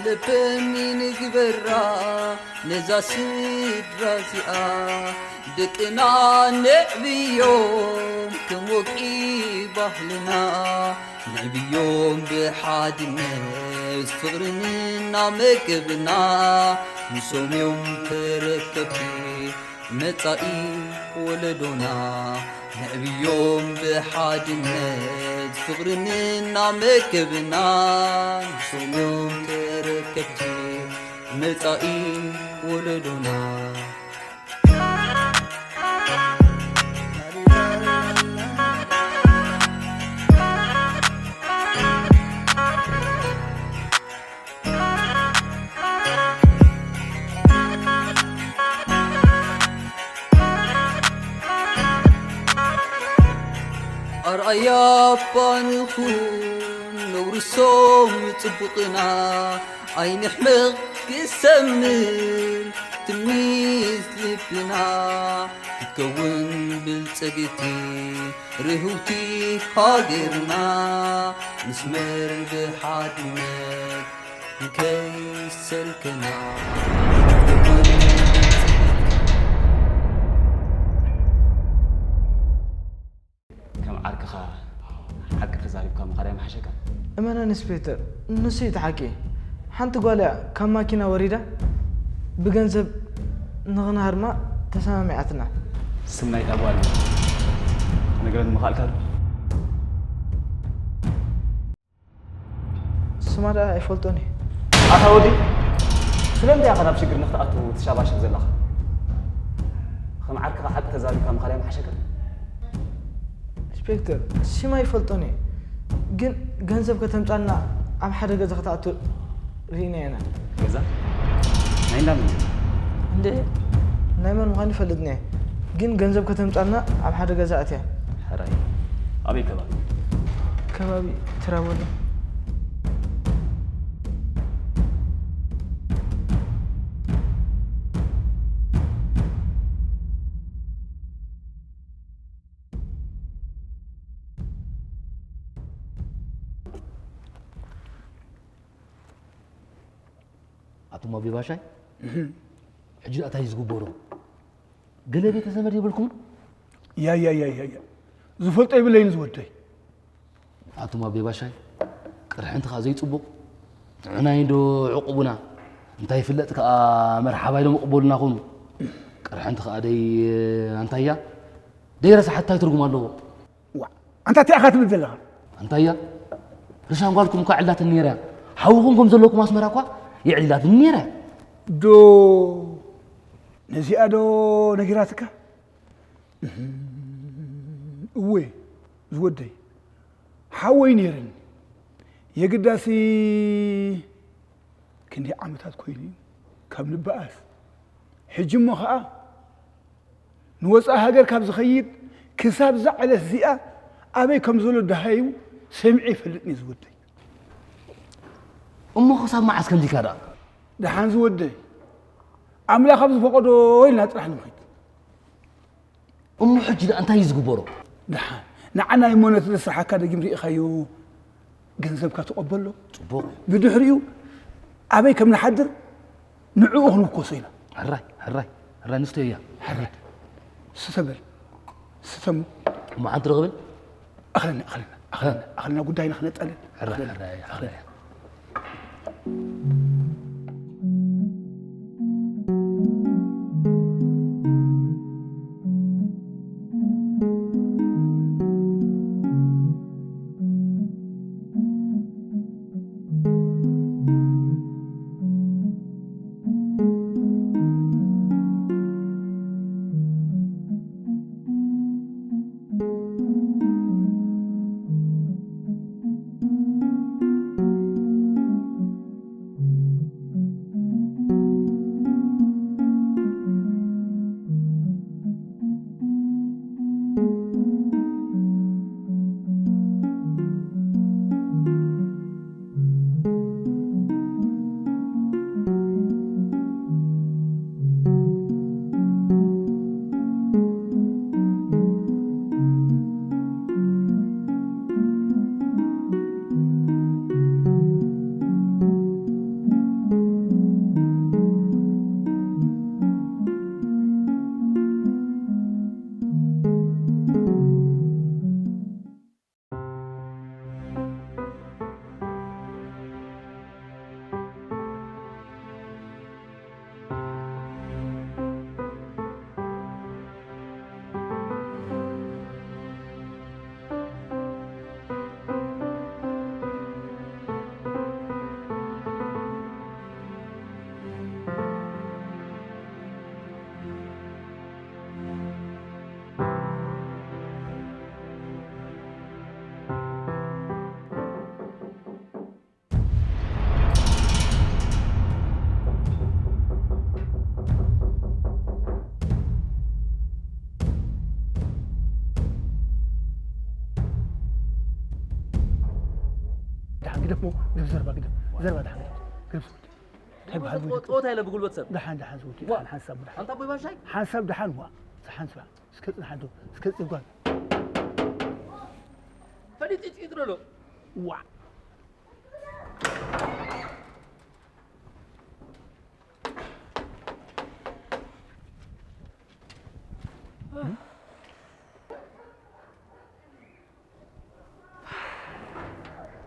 ልብም ይንግበራ ነዛ ስድራ እዚኣ፣ ደቅና ነዕብዮም ከም ወግዒ ባህልና። ነዕብዮም ብሓድነት ፍቕርን እናመገብና፣ ንሶም እዮም ተረከብቲ መጻኢ ወለዶና። ነዕብዮም ብሓድነት ፍቕርን እናመገብና፣ ንሶም እዮም ተረከብቲ መጻኢ ወለዶና። ኣርኣያ ባንኹን ነውርሶም ጽቡቕና፣ ኣይንሕመቕ ክሰምር ትምኒት ልብና፣ ክትከውን ብልጽግቲ ርህውቲ ሃገርና፣ ንስመር ብሓድነት ንከይሰልከና። ከም ዓርክኻ ሓቂ ተዛሪብካ ምኻድ ኣይምሓሸካን? እመነኒ ኢንስፔክተር፣ ንሱ እዩ እቲ ሓቂ። ሓንቲ ጓል እያ ካብ ማኪና ወሪዳ ብገንዘብ ንኽንሃርማ ተሰማሚዓትና። ስም ናይታ ጓል ክትነግረኒ ምኻልካ ዶ? ስማ ደኣ ኣይፈልጦን እየ። ኣታ ወዲ፣ ስለምንታይ ኢኻ ናብ ሽግር ንኽትኣቱ ትሻባሸብ ዘለኻ? ከም ዓርክኻ ሓቂ ተዛሪብካ ምኻድ ኣይምሓሸካን? ኢንስፔክተር፣ ስማ ኣይፈልጦን እየ፣ ግን ገንዘብ ከተምጻልና ኣብ ሓደ ገዛ ክትኣቱ ርኢናዮ ኢና። ገዛ? ናይ እንዳ መን? እንደ ናይ መን ምዃኑ ይፈልጥን እየ፣ ግን ገንዘብ ከተምጻልና ኣብ ሓደ ገዛ ኣትያ። ሕራይ። ኣበይ ከባቢ? ከባቢ ትራቦሎ። ኣቱም ኣቤ ባሻይ፣ ሕጂ ደኣ እንታይ እዩ ዝግበሮ? ገለ ቤተዘመድ የብልኩምን? ያያያያያ፣ ዝፈልጦ የብለይን ዝወደይ። ኣቱም ኣቤ ባሻይ፣ ቅርሕንቲ ከኣ ዘይጽቡቕ፣ ንዕናይ ዶ ዕቑቡና፣ እንታይ ይፍለጥ ከኣ መርሓባይ ዶ መቕበሉና ኾኑ። ቅርሕንቲ ከኣ ደይ ኣንታያ፣ ደይ ረሳሕ እንታይ ትርጉም ኣለዎ? ዋ፣ ኣንታ እንታይ ኢኻ ትብል ዘለኻ? ኣንታያ፣ ርሻን ጓልኩም እኳ ዕላትን ነይራ እያ። ሓውኹም ከም ዘለኩም ኣስመራ እኳ የዕሊላትኒ ነይራ እያ። ዶ ነዚኣ ዶ ነጊራትካ? እህም፣ እወ፣ ዝወደይ፣ ሓወይ ነይርኒ። የግዳሲ ክንደይ ዓመታት ኮይኑ እዩ ካብ ንበኣስ። ሕጂ እሞ ኸኣ ንወጻኢ ሃገር ካብ ዝኸይድ ክሳብ እዛ ዕለት እዚኣ ኣበይ ከም ዘሎ ደሃዩ ሰሚዐ ይፈልጥን እዩ ዝወደይ። እሞ ክሳብ መዓስ ከምዚካ ደኣ? ደሓን ዝወደይ፣ ኣምላኽ ኣብ ዝፈቐዶ ኢልና ጥራሕ ንኺድ። እሞ ሕጂ ደኣ እንታይ እዩ ዝግበሮ? ደሓን ንዓና እሞ ነቲ ዘስርሓካ ደጊም ርኢኻዮ፣ ገንዘብካ ትቐበሎ። ጽቡቕ። ብድሕሪኡ ኣበይ ከም ንሓድር ንዕኡ ክንውከሶ ኢና። ሕራይ፣ ሕራይ፣ ሕራይ ንስቶ እያ። ሕራይ። ስተ በል። ስተ እሞ። እሞ ሓንቲ ረኽብን? ኣኽለና፣ ኣኽለና፣ ኣኽለና፣ ኣኽለና ጉዳይና ክነጠልን። ሕራይ፣ ኣኽለና፣ ሕራይ፣ ኣኽለና። ሕራይ። ዘረባ ግደፍ፣ ዘረባ ደሓን ግደፍ። ግደፍ ዝወዲ። እንታይ በሃል ዝወዲ? ጦታ ኢለ ብጉልበት ሰብ። ደሓን፣ ደሓን ዝወዲ፣ ዋ። ደሓን ሓንሳብ ደሓን። ኣንታ ኣቦይ ባሻይ? ሓንሳብ ደሓን ዋ። ሓንሳብ። እስከ ጽንሓ እንዶ፣ እስከ ጽጓል። ፈሊጥ ይጥሎ። ዋ።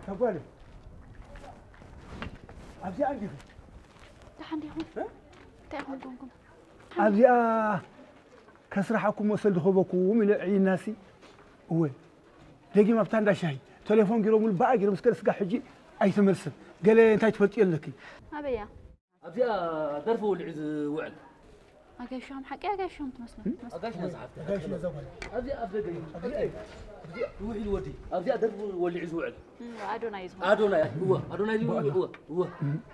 ተጓለ። ኣብዚኣ እንዲኹም። ደሓን ዲኹም? እ? እንታይ ኢኹም ኮንኩም? ኣብዚኣ ከስርሓኩም መሰል ዝኸበኩም ኢለ ዕይናሲ። እወ። ደጊም ኣብታ እንዳ ሻሂ። ቴሌፎን ገይሮምሉ በኣ ገይሮም እስከ ስጋ ሕጂ ኣይተመልስን። ገለ እንታይ ትፈልጥዮ ኣለኪ? ኣበያ? ኣብዚኣ ደርፊ ወሊዑ ዝውዕል። ኣጋይሽ ሻም ሓቂ ኣጋይሽ ሻም ትመስሉ። ኣጋይሽ ነዛ ሓፍቲ። ኣጋይሽ ነዛ ጓል። ኣብዚኣ ኣብ ደገ እዩ። ኣብዚኣ እዩ። ኣብዚኣ ውዒሉ ወዲ። ኣብዚኣ ደርፊ ወሊዑ ዝውዕል። እም፣ ኣዶናይ እዩ ዝኾነ። ኣዶናይ፣ እወ፣ ኣዶናይ እዩ፣ እወ፣ እወ።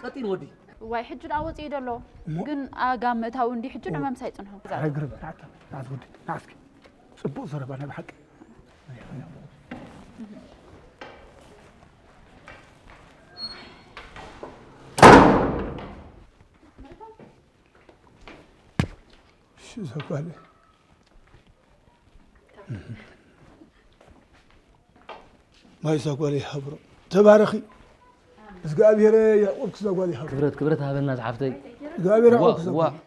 ቀጢን ወዲ። ዋይ፣ ሕጂ ደኣ ወፂኡ ደሎ። እሞ? ግን ኣጋ ምእታው እንዲ ሕጂ ንመምሳይ ፅንሑ። ኣይግርም፣ ንዓታ፣ ንዓት ወዲ፣ ንዓስኪ። ፅቡቕ ዘረባ ናይ ብሓቂ። እሺ፣ እዛ ጓለይ። ማይ እዛ ጓለይ ይሃብሮ። ተባረኺ። እግዚኣብሔር ያዕቆብክ እዛ ጓለይ ይሃብሮ። ክብረት፣ ክብረት ሃበና ዝሓፍተይ። እግዚኣብሔር ዋ፣ ያዕቆብክ እዛ ዋ። ጓለይ።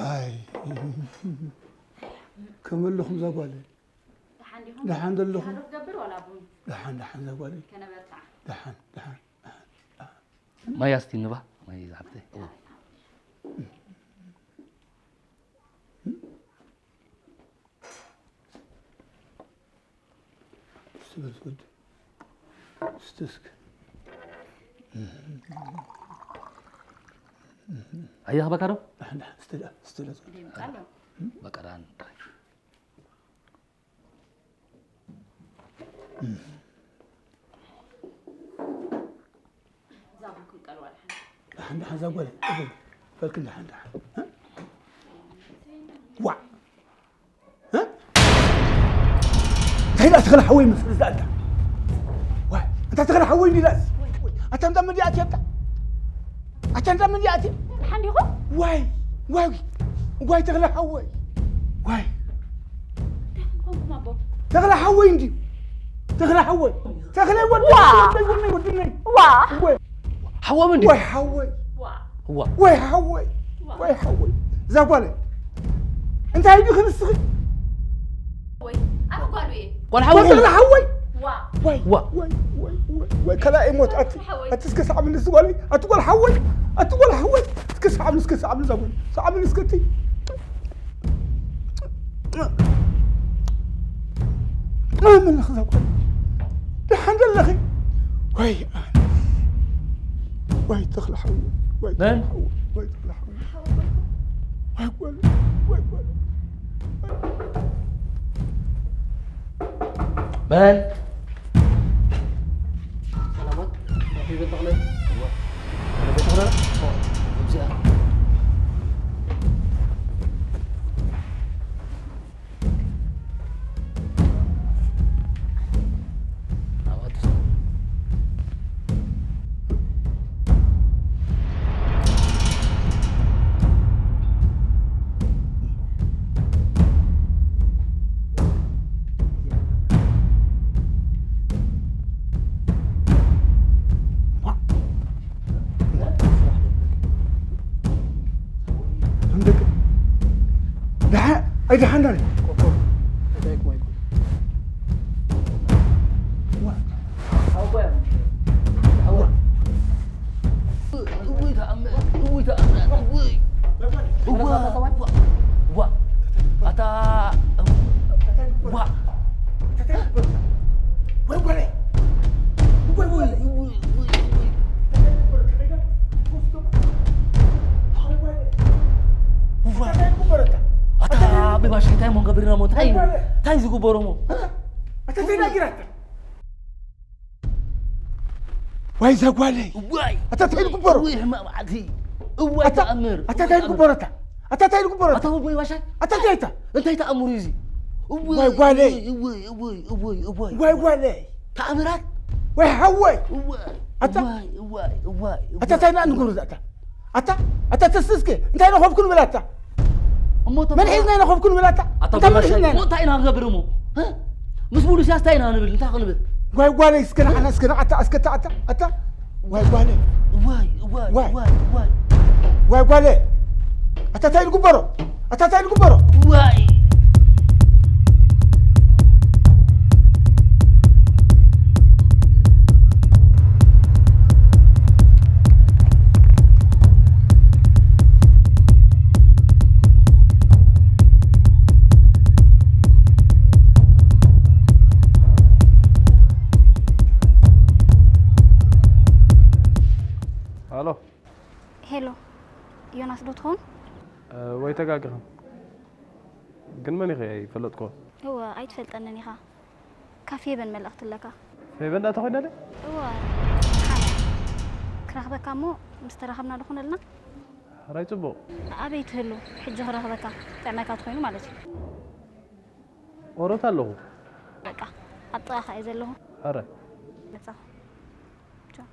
ኣይ። ከመይ ኣለኹም እዛ ጓለይ? ደሓን ዲኹም? ደሓን ዘለኹም? ደሓን ዶ ክገብር ዋላ ቡን? ደሓን፣ ደሓን እዛ ጓለይ። ከነበርትዓ። ደሓን፣ ደሓን፣ ደሓን፣ ደሓን። ማይ ኣስቲ ንባ፣ ማይ ዝሓፍተይ። እወ። እስቲ በል ወዲ። እስቲ እስኪ። ኣየኽበካ ዶ? ኣሕና፣ እስቲ ዳ፣ እስቲ ዳ። በቃ ዳን። እዛ ቡን ክንቀልዋ ድሓን። ደሓን፣ ደሓን፣ እዛ ጓል፣ እዛ ጓል፣ በልክን ደሓን፣ ደሓን። እ? ዋዕ! እ? እንታይ ደኣ ተኽለ ሓወይ መስል እዛ ኣታ? ዋይ፣ ኣታ ተኽለ ሓወይ እንዲ ዳስ? ኣታ እንዳ መን ኣትያ ኣታ? ኣታ እንዳ መን ኣትያ? ደሓን ዲኹም? ዋይ፣ ዋይ፣ ዋይ፣ ተኽለ ሓወይ። ዋይ። እንታይ ኮንኩም ኣቦ? ተኽለ ሓወይ እንድዩ። ተኽለ ሓወይ። ተኽለ ወዲ፣ ዋ! ወዲ፣ ወዲ፣ ወዲ፣ ወዲ። ዋ! ወይ። ሓዎም እንድዩ። ወይ ሓወይ። ዋ! ዋ! ወይ ሓወይ። ዋ! ወይ ሓወይ። እዛ ጓለይ። እንታይ ዲኺ ንስኺ? ወይ፣ ኣነ ጓሉ እየ። ጓል ሓወይ። ተኽለ ሓወይ። ዋ! ወይ፣ ዋ! ወይ፣ ወይ፣ ወይ፣ ወይ፣ ከላኢ ሞት፣ ኣቲ፣ ሓወይ። ኣቲ እስከ ሰዓብኒ ንዚ ጓለይ። ኣቲ ጓል ሓወይ። ኣቲ ጓል ሓወይ። እስከ ሰዓብኒ፣ እስከ ሰዓብኒ እዛ ጓለይ። ሰዓብኒ እስከ ኣቲ። ኣመን ክዛ ጓል ደሓን ዘለኺ? ወይ ኣነ። ወይ ተኽለ ሓወይ፣ ወይ ተኽለ መን? ሓወይ፣ ወይ ተኽለ ሓወይ። ወይ ጓል፣ ወይ ጓል። መን? ሰላማት፣ ዳኺ ቤት ተኽለ? እዋ። ቤት ተኽለ? እዚኣ። ደሓ-፣ ኣይደሓንዳን። ቆቆር፣ እዳይኩም ኣይኩም። ዋ። ሓወያ። ሓወያ። እውይ ተኣምር፣ እውይ ተኣምር፣ እውይ። እዋ፣ ዋ፣ ዋ። ኣታ፣ ዋ። ወይ ጓለይ። ወይ፣ ወይ፣ ወይ፣ ወይ፣ ወይ። ኣታ፣ ብባሽ፣ እንታይ እሞ ንገብር ኢና እሞ? እንታይ እዩ? እንታይ እዩ ዝግበሮ እሞ? ኣታ፣ እንታይ ናጊራታ? ዋይ፣ እዛ ጓለይ። ዋይ። ኣታ፣ እንታይ ዝግበሮ? እዋይ፣ ሕማቕ መዓልቲ። እዋይ፣ ኣታ፣ ተኣምር። ኣታ፣ እንታይ ዝግበሮ ኣታ? ኣታ፣ እንታይ ዝግበሮ ኣታ? ኣታ፣ ወይ፣ ባሻይ። ኣታ፣ እንታይ እታ? እንታይ ተኣምር እዩ እዚ? እዋይ፣ ዋይ፣ ጓለይ። እዋይ፣ እዋይ፣ እዋይ፣ እዋይ። ዋይ፣ ጓለይ። ተኣምራት? ወይ፣ ሓወይ። እዋይ። ኣታ? እዋይ፣ እዋይ፣ እዋይ፣ ኣታ እዋይ። እንታይ ኢና ንገብሮ እዛ ኣታ? ኣታ? ኣታ ተስስከ እንታይ ኢና ኮብኩ ንብል ኣታ? እሞ እቶም መን ሒዝና ኢና ኮብኩ ንብል ኣታ? ኣታ እንታይ መን በሻይ፣ ሒዝና ኢና? እሞ እንታይ ኢና ክንገብር እሞ? እ? ምስ ሙሉስያስ እንታይ ኢና ንብል? እንታይ ክንብል? ጓይ ጓለይ እስከ ንዓና እስከ ንዓታ እስከ ኣታ ኣታ ኣታ? ዋይ ጓለ። እዋይ፣ እዋይ፣ ዋይ። እዋይ፣ እዋይ። ዋይ ጓለ። ኣታ እንታይ ንግበሮ? ኣታ እንታይ ንግበሮ? እዋይ። ኣሎ። ሄሎ፣ ዮናስ ዶ ትኸውን? እ፣ ወይ ተጋጊኽን። ግን መን ኢኺ? ኣይፈለጥኩ። እወ፣ ኣይትፈልጠንን ኢኻ። ካብ ፌበን መልእኽቲ ኣለካ። ፌበን ዳ ተኾይና ለ? እወ፣ ሓና። ክረኽበካ እሞ ምስ ተራኸብና ዶ ኾነልና? ሕራይ ጽቡቕ። ኣበይ ትህሉ? ሕጂ ክረኽበካ። ጥዕመካ ትኾይኑ ማለት እዩ። ኦሮት ኣለኹ። በቃ፣ ኣብ ጥቓኻ እየ ዘለኹ። ሕራይ። መጻ። ቻው።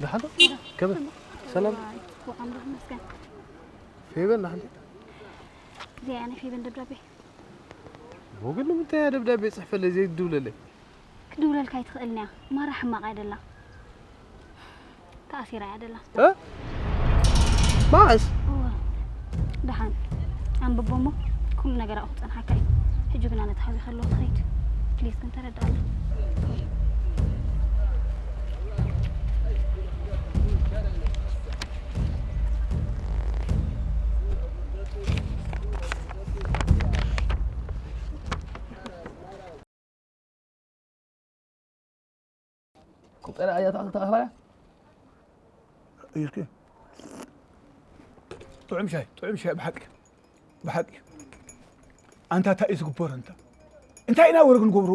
ደሓን ዶ? ከመይ? ሰላም? ዋይ፣ ጽቡቕ፣ ኣምላኽ ይመስገን። ፌበን ደሓን ዲያ? እዚኣ እያ ናይ ፌበን ደብዳቤ። እሞ ግን ንምንታይ እያ ደብዳቤ ጽሕፈለይ ዘይትድውለለይ? ክድውለልካ ኣይትኽእልን እያ። ማራ ሕማቕ እያ ደላ። ተኣሲራ እያ ደላ። እ? መዓስ? እወ። ደሓን። ኣንብቦ እሞ ኩሉ ነገር ኣብኡ ክጸንሓካ እዩ። ሕጂ ግና ነቲ ሓዚ ከለዎ ትኸይድ። ፕሊዝ ግን ተረድኣና። ቁጠራ እያ ተኣኽል ተኣኽላያ። እዩስኪ። ጥዑም ሻይ፣ ጥዑም ሻይ ብሓቂ። ብሓቂ። ኣንታ እንታይ እዩ ዝግበር ኣንታ? እንታይ ኢና ወረ ክንገብሮ?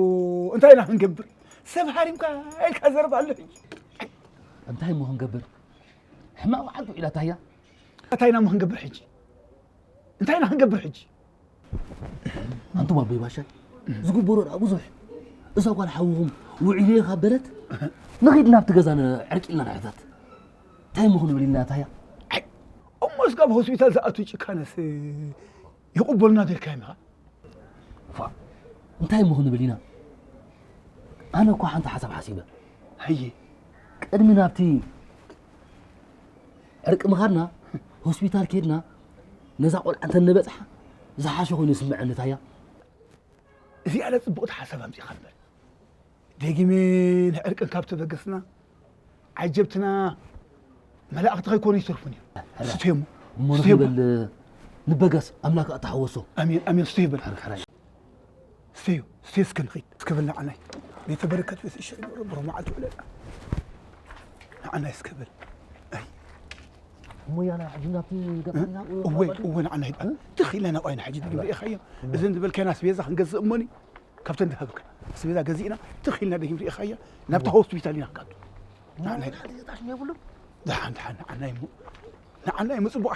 እንታይ ኢና ክንገብር? ሰብ ሃሪምካ ኢልካ ዘረባ ኣሎ ሕጂ። እንታይ እሞ ክንገብር? ሕማቕ መዓልቲ ውዒላታ እያ። እንታይ ኢና እሞ ክንገብር ሕጂ? እንታይ ኢና ክንገብር ሕጂ? ኣንቱም ኣቦይ ባሻይ፣ ዝግበሮ ደኣ ብዙሕ። እዛ ጓል ሓውኹም ውዒለዮ ካብ በለት፣ ንኺድ ናብቲ ገዛ ን-፣ ዕርቂ ኢልና ንሕተት። እንታይ እሞ ክንብል ኢልና እታ እያ? ኣይ፣ እሞ እስካብ ሆስፒታል ዝኣቱ ጭካነስ ይቕበሉና ዶ ኢልካዮም ኢኻ? ፋ፣ እንታይ እሞ ክንብል ኢና? ኣነ እኮ ሓንቲ ሓሳብ ሓሲበ። ኣየ። ቅድሚ ናብቲ ዕርቂ ምኻድና፣ ሆስፒታል ኬድና፣ ነዛ ቆልዓ እንተንበጽሓ፣ ዝሓሸ ኮይኑ ይስምዐኒ፣ ታያ። እዚኣ ለጽቡቕቲ ሓሳብ ኣምጺእኻ እምበር። ደጊመ ንዕርቂ እንካብ ተበገስና፣ ዓጀብትና መላእኽቲ ከይኮኑ ይተርፉን እዮም። ሕራይ። ስተዮ እሞ፣ እሞ ስተዮ እሞ። ንኽንበል ንበገስ፣ ኣምላኽ ኣተሓወሶ። ኣሜን፣ ኣሜን። ስተዮ በል። ሕራይ፣ ሕራይ። ስተዮ፣ ስተዮ እስከ ንኺድ። እስከ በል ንዓናይ። ቤተ በረከት ቤት እሺ፣ ብሩህ መዓልቲ ውዕለላ። ንዓናይ እስከ በል። ኣይ። እሞ ያና ሕጂ ናብቲ ገባና እወ፣ እወ፣ ንዓናይ። እ? ትኽ ኢልና ናብ ኣይና ሕጂ እ? ርኢኻዮ። እ። እዘን ዝበልካና ኣስቤዛ ክንገዝእ እሞኒ፣ ካብተን ዝሃብካ ኣስቤዛ ገዚእና፣ ትኽ ኢልና ደጊም ርኢኻዮ። ናብቲ እወ። ሆስፒታል ኢና ክንኣቱ። ንዓናይ። ንዓናይ የብሉ። ደሓን፣ ደሓን፣ ንዓናይ እሞ፣ ንዓናይ እሞ ጽቡቕ።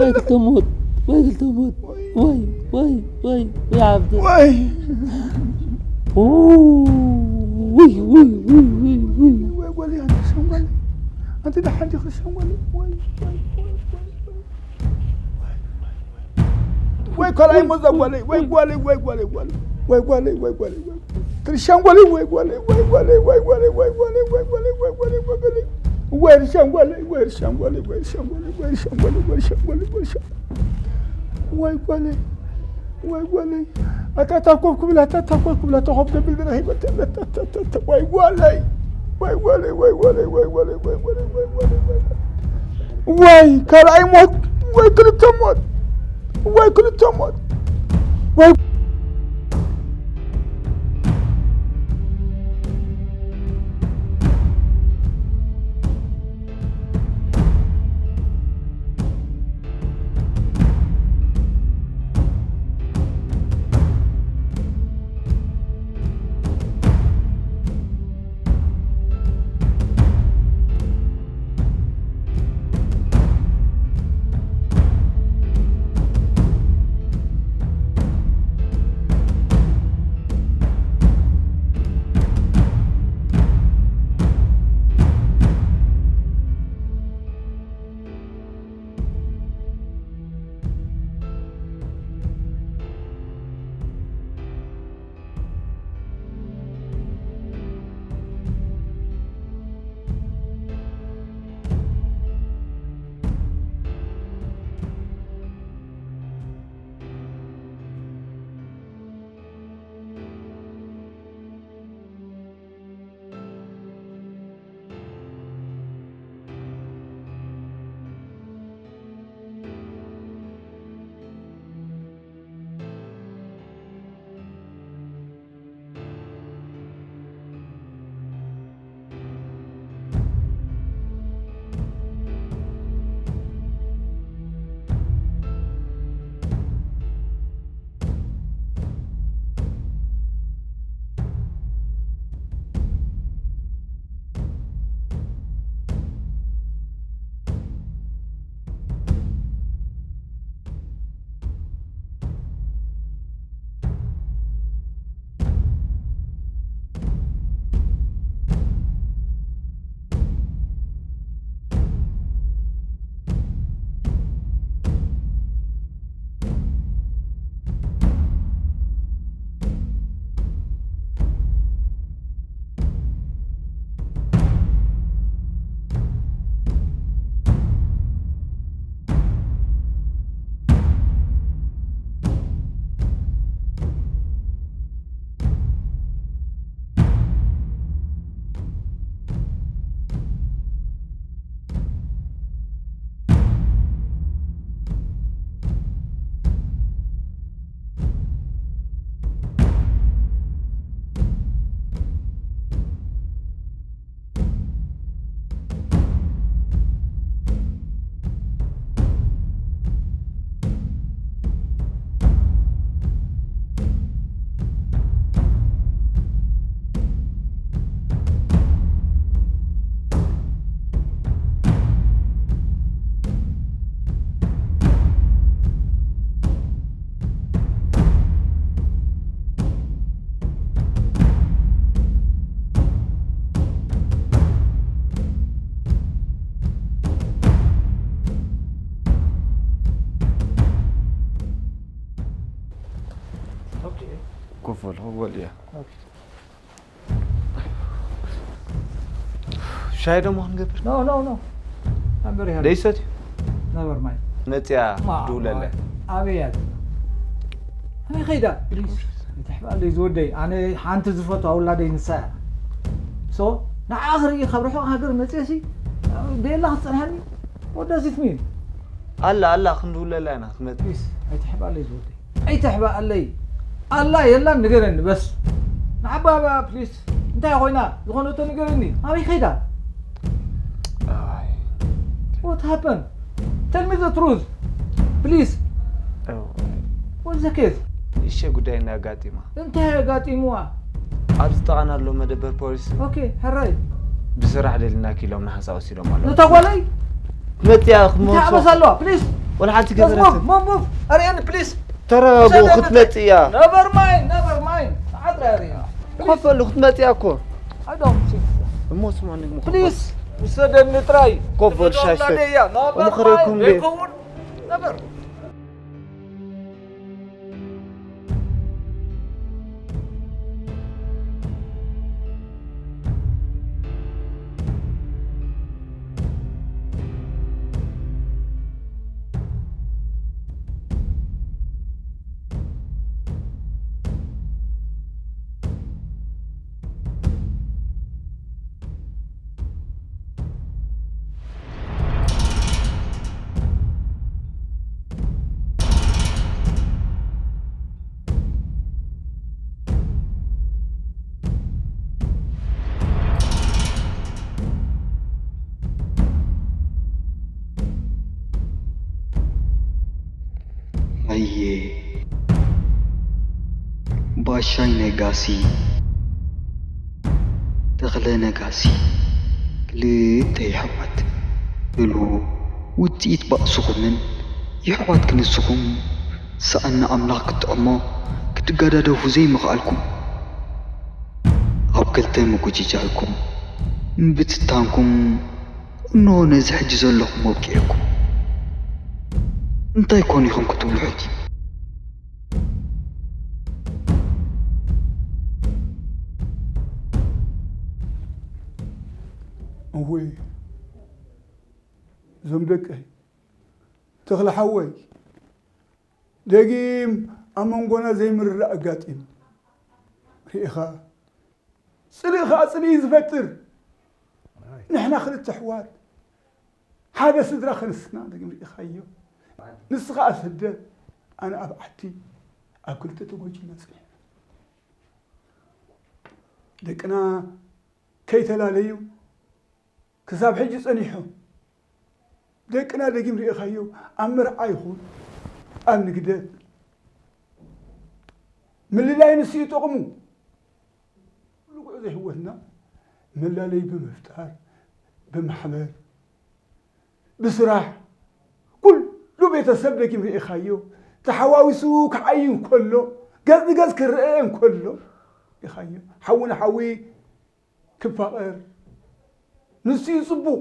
ወይ ክልተ ሞት፣ ወይ ክልተ ሞት። ወይ፣ ወይ፣ ወይ፣ ወይ ዓብዱ። ወይ። ውይ፣ ውይ፣ ውይ፣ ውይ፣ ውይ። ወይ ጓለይ፣ ኣንቲ ሸንጓለይ። ኣንቲ ደሓን ዲኺ ሸንጓለይ? ወይ፣ ወይ፣ ወይ፣ ወይ፣ ወይ። ወይ ካልኣይ ሞት ዛ ጓለይ፣ ወይ ጓለይ፣ ወይ ጓለይ፣ ጓለይ። ወይ ጓለይ፣ ወይ ጓለይ፣ ወይ። ክርስቲያን ጓለይ፣ ወይ ጓለይ፣ ወይ ጓለይ፣ ወይ ጓለይ፣ ወይ ጓለይ፣ ወይ ጓለይ፣ ወይ ጓለይ፣ ወይ ጓለይ። ወይ ርሻን ጓለይ፣ ወይ ርሻን ጓለይ፣ ወይ ርሻን ጓለይ፣ ወይ ርሻን ጓለይ፣ ወይ ርሻን ጓለይ፣ ወይ ርሻን። ወይ ጓለይ፣ ወይ ጓለይ። ኣታ፣ ኣታ ኮፍ ክብል፣ ኣታ፣ ኣታ ኮፍ ክብል፣ ኣታ ኮፍ ዘብል ዝረኺበ፣ ኣታ፣ ኣታ፣ ኣታ፣ ኣታ፣ ወይ ጓለይ፣ ወይ ጓለይ፣ ወይ ጓለይ፣ ወይ ጓለይ፣ ወይ ጓለይ፣ ወይ ጓለይ፣ ወይ ጓለይ። ወይ ካልኣይ ሞት፣ ወይ ክልተ ሞት፣ ወይ ክልተ ሞት፣ ወይ በል፣ ክበል እያ። ኦኬ። ሻሂ ደሞ ክንገብር? ኖ፣ ኖ፣ ኖ። ነበር ይሃሉ። ደይሰት እዩ? ነበር ማይ። መጽያ ማ-፣ ድውለለ። ኣበይ እያ? ኣበይ ከይዳ? ፕሊዝ። ይትሕባለይ ዝወደይ። ኣነ ሓንቲ ዝፈትዋ ውላደይ ንሳ እያ። ሶ፣ ንዓ ክርኢ ካብ ርሑቕ ሃገር መጽየሲ፣ ቤላ ክትጸንሐኒ? What does it mean? ኣላ፣ ኣላ፣ ክንድውለላ ኢና ክትመጽእ። ፕሊዝ፣ ኣይትሕባለይ ዝወደይ። ኣይትሕባኣለይ። ኣላ የላን ንገረኒ በስ። ንዓባ ባ ፕሊስ። እንታይ ኮይና? ዝኾነቶ ንገረኒ። ኣበይ ከይዳ? ኣይ። What happened? Tell me the truth. Please. Oh. What's the case? እሺ ጉዳይ እናጋጢማ። እንታይ ኣጋጢምዋ? ኣብዚ ጥቓና ኣሎ መደበር ፖሊስ። ኦኬ፣ ሕራይ። ብስራሕ ደሊናኪ ኢሎም ንሓንሳእ ወሲዶም ኣለዉ። ነታ ጓለይ? መጽያ እንታይ ክመልሶ። ኣበሳ ኣለዋ? ፕሊስ። ወላ ሓንቲ ገበረት። ሞቭ፣ ሞቭ፣ ሞቭ። ኣርእየኒ ፕሊስ። ተረጋግኡ፣ ውሰደኒ። ክትመጽእ እያ። ነቨር ማይንድ፣ ነቨር ማይንድ። ንዓ ጥራይ ኣርእየኒ። ኮፍ በሉ፣ ክትመጽእ እያ እኮ። I don't think so. እሞ ስማኒ እሞ ኮፍ በሉ። ፕሊስ፣ ውሰደኒ ጥራይ። ኮፍ በሉ፣ ሻይ ትብሎ ስተ-፣ ወላደይ እያ። ነቨር እሞ ክርእየኩም ማይንድ፣ ድየ? ዘይከውን። ነቨር። ኣየ ባሻይ ነጋሲ፣ ተኽለ ነጋሲ፣ ክልተ የሕዋት፣ በሉ ውጽኢት ባእስኹምን የሕዋት ክንስኹም፣ ሰኣን ንኣምላኽ ክጥዕሞ ክትገዳደፉ ዘይምኽኣልኩም፣ ኣብ ክልተ ምጉጅጃልኩም፣ ምብትታንኩም፣ እንሆ ነዚ ሕጂ ዘለኹም ኣብቂዕኩም። እንታይ ኮን ኢኹም ክትብሉ ሕጂ? እወይ፣ እዞም ደቀይ፣ ተኽለ ሓወይ፣ ደጊም ኣብ መንጎና ዘይምርዳእ ኣጋጢሙ። ርኢኻ፣ ጽልኢ ኸኣ ጽልኢ እዩ ዝፈጥር። ንሕና ክልተ ኣሕዋት፣ ሓደ ስድራ ክንስና፣ ደጊም ርኢኻዮ። ንስኻ ኣብ ስደት፣ ኣነ ኣብ ዓዲ፣ ኣብ ክልተ ተጎጂና ጸኒሕና። ደቅና ከይተላለዩ፣ ክሳብ ሕጂ ጸኒሖም። ደቅና ደጊም ርኢኻዮ፣ ኣብ መርዓ ይኹን ኣብ ንግደት፣ ምልላይ ንሱ እዩ ጥቕሙ። ኩሉ ጉዕዞ ህይወትና መላለይ ብምፍጣር፣ ብማሕበር፣ ብስራሕ፣ ኩሉ ቤተሰብ ደጊም ርኢኻዮ፣ ተሓዋዊሱ ክዓዪ እንከሎ፣ ገጽ ንገጽ ክረአ እንከሎ፣ ርኢኻዮ። ሓዊ ንሓዊ ክፋቐር፣ ንሱ እዩ ጽቡቕ።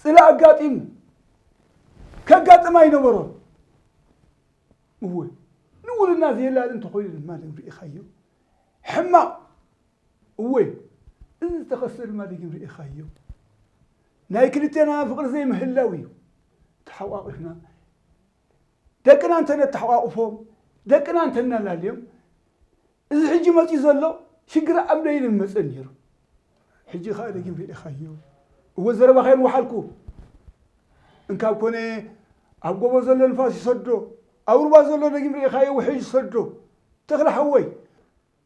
ጽላእ ኣጋጢሙ፣ ከጋጥም ኣይነበሮን። እወ፣ ንውልና ዘየላሊ እንተኾይኑ ድማ ርኢኻዮ። ሕማቕ፣ እወ፣ እዚ ዝተኸስተ ድማ ደጊም ርኢኻዮ። ናይ ክልቴና ፍቕሪ ዘይምህላው እዩ። ተሓቋቒፍና፣ ደቅና እንተ ነተሓቋቑፎም፣ ደቅና እንተ እናላልዮም፣ እዚ ሕጂ መጺኡ ዘሎ ሽግር ኣብ ለይሊ ምመጸ ነይሩ። ሕጂ ኸኣ ደጊም ርኢኻዮ። እወ፣ ዘረባኻ የንውሓልኩ። እንካብ ኮነ ኣብ ጎቦ ዘሎ ንፋስ ይሰዶ፣ ኣብ ሩባ ዘሎ ደጊም ርኢኻዮ፣ ውሕጅ ይሰዶ። ተኽለ ሓወይ፣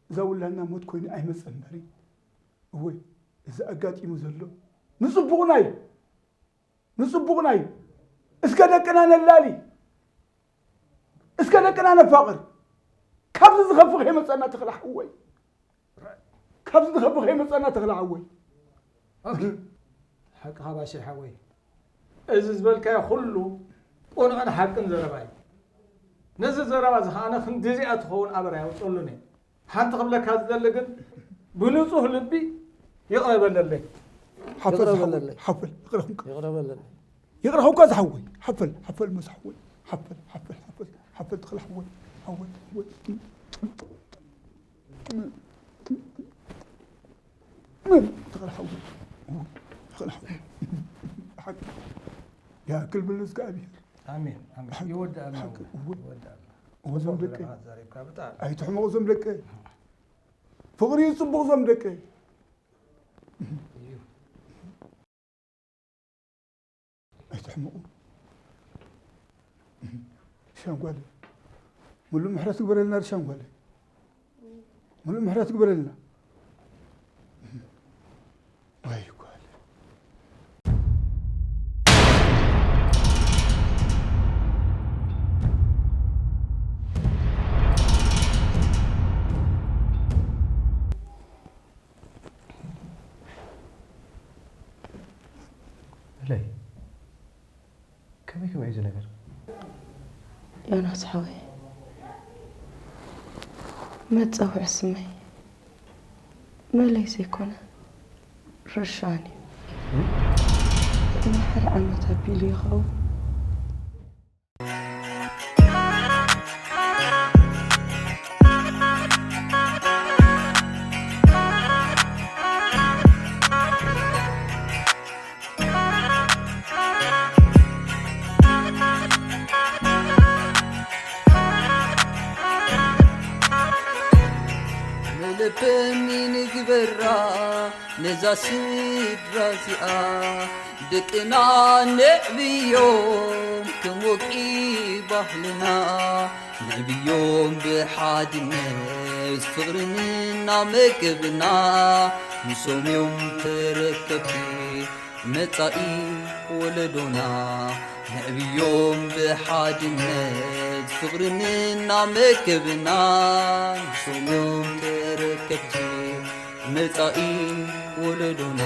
እዛ ውላድና ሞት ኮይኑ ኣይመጸን እምበሪ። እወ፣ እዚ ኣጋጢሙ ዘሎ ንጽቡቕና እዩ። ንጽቡቕና እዩ። እስከ ደቅና ነላሊ፣ እስከ ደቅና ነፋቕር። ካብዚ ዝኸፍእ ከይመጸና ተኽለ ሓወይ፣ ካብዚ ዝኸፍእ ከይመጸና ተኽለ ሓወይ። ኦኬ፣ ሓቅኻ ባሸይ ሓወይ። እዚ ዝበልካዮ ኩሉ ቅኑዕን ሓቅን ዘረባ እዩ። ነዚ ዘረባ እዚ ኸኣነ ክንድዚኣ ትኸውን ኣበር ኣየውፅኣሉን እየ። ሓንቲ ክብለካ ዝደሊ ግን፣ ብንጹህ ልቢ ይቕረ በለለይ። ሓፈል ይቕረ ዝሓወይ፣ በለለይ። ሓፈል፣ ይቕረ ኹንካ። ይቕረ በለለይ። ይቕረ ኹንካ ዝሓወይ። ሓፈል፣ ሓፈል መስ ሓወይ። ሓፈል፣ ሓፈል፣ ሓፈል፣ ሓፈል ተኽለ ሓወይ። ኣወይ፣ ኣወይ። ተኸለ ሓወይ። ተኸለ ሓወይ። ሓቂ። ያክል ብልዝጋኣብሔር። ኣሜን፣ ኣሜን። ሓቂ። ይወዳእና ሓቂ። እውን። እወ። ይወዳእና። እወ፣ ዞም ደቀይ። ተዛሪብካ ብጣዕሚ። ኣይትሕመቑ ዞም ደቀይ። ፍቕሪ እዩ ጽቡቕ ዞም ደቀይ። እዩ። ኣይትሕመቑ። ሻንጓለ። ሙሉእ ምሕረት ግበረልና ሻንጓለ። ሙሉእ ምሕረት ግበረልና። ወይ ጓል። እለይ፣ ከመይ ከመይ እዩ እዚ ነገር? ዮናስ ሓወይ፣ መጻውዒ ስመይ መለይ ዘይኮነ፣ ርሻን እዩ። እም? ቅድሚ ሓደ ዓመት ኣቢሉ ይኸውን። መለበሚ ንግበራ ነዛ ስድራ እዚኣ፣ ደቅና ነዕብዮም ከም ወግዒ ባህልና፣ ነዕብዮም ብሓድነት ፍቕርን እናመገብና፣ ንሶም እዮም ተረከብቲ መጻኢ ወለዶና። ነዕብዮም ብሓድነት ፍቕርን እናመገብና፣ ንሶም እዮም ተረከብቲ መጻኢ ወለዶና።